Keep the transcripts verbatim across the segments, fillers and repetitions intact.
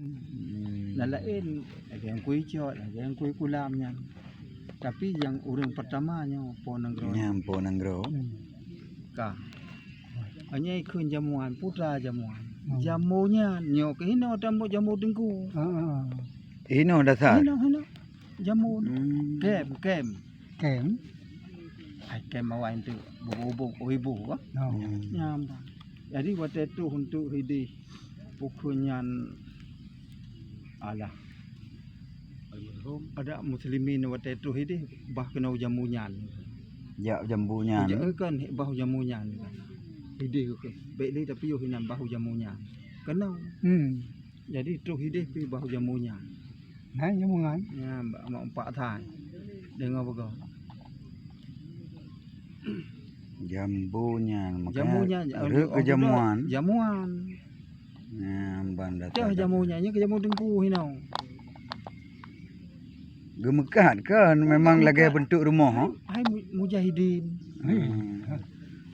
Hmm. Nyang laén lagèe Teungku Icot, lagèe Teungku Kulam nyan. Tapi nyang ureueng pertama nyoe Po Nanggroe. Nyan Po Nanggroe. Hmm. Ka. Hanya ikheun jamuan, putra jamuan. Hmm. Jamu nyan nyoe keuh hinoe tambot jamu Teungku. Ha, ha. Hinoe dasar. Hinoe, hinoe. Jamu. Hmm. Kem, kem. Kem. Ai kem awai enteuk bubuk-bubuk, oh, ibu, ah. Oh. Hmm. Nyan, bah. Jadi watèe troh untuk hideh, bukon nyan, alah. Ada muslimin watèe troh hideh bah keunoe jamu nyan. Jak jamu nyan. Jak, eh, kan, bah jamu nyan. Hideh keuh. Bèk lé tapiôh inan bah jamu nyan. Keunoe. Hmm. Jadi troh hideh pi bah jamu nyan. Nah, jamu nyan. Nyan, bak mak umpak that. Deungö beugöt. Jambu nyan, jamu makanya nyan, rhot keu jamuan. Jamuan. Nah, ban datang. Teuh jamu nyan, nyan keuh jamu Teungku hinoe. Geumeukat kan memang lagèe bentuk rumoh, ha? Hai mu-, mujahidin. Hmm.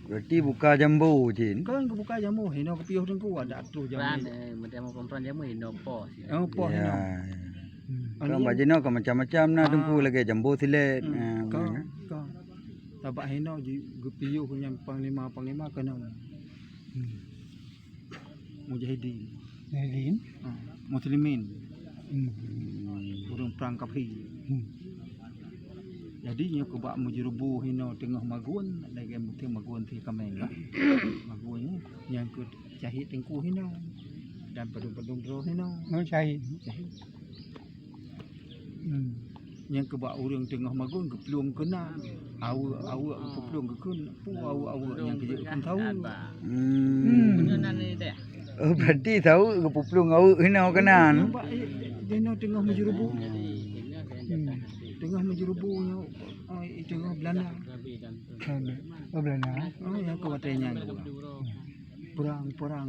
Berarti buka jambu jih. Kan geubuka jambu, hinoe geupiôh Teungku, ada atuh jambu. Peran, eh, macam peran jambu, hinoe pos. Oh, pos hinoe. Ya, ya. Hmm. Kan bak jinoe kan macam-macam na Teungku, lagèe jambu silet. Hmm. Ah, kan, kan. Sabab hinoe ji-, geupiôh nyan panglima-panglima keunoe. Hmm. Mujahidin. Mujahidin? Ha, muslimin. Hmm. Ureueng prang kafé. Hmm. Jadi nyoe keu bak mujrubu hinoe teungoh magun, lagèe meuteun magun si kaméng lah. Magun nyan, nyan keu cahit Teungku hinoe. Dan padum-padum droe hinoe. Oh, cahit. Cahit. Hmm. Nyang keu bak ureueng teungoh magun geuplueng keunan. Aweuek-aweuek geuplueng geukheun. Peue aweuek-aweuek nyang keu jeuet kheun saweue. Hmm. Oh, berarti saweue geuplueng aweuek hinoe keunan. Nampak, eh, di-, dinoe teungoh meujeureubu. Hmm. Teungoh meujeureubu nyoe, oh, eh, teungoh Belanda. Belanda. Oh, Belanda. Oh, nyang keu watèe nyan. Perang, perang.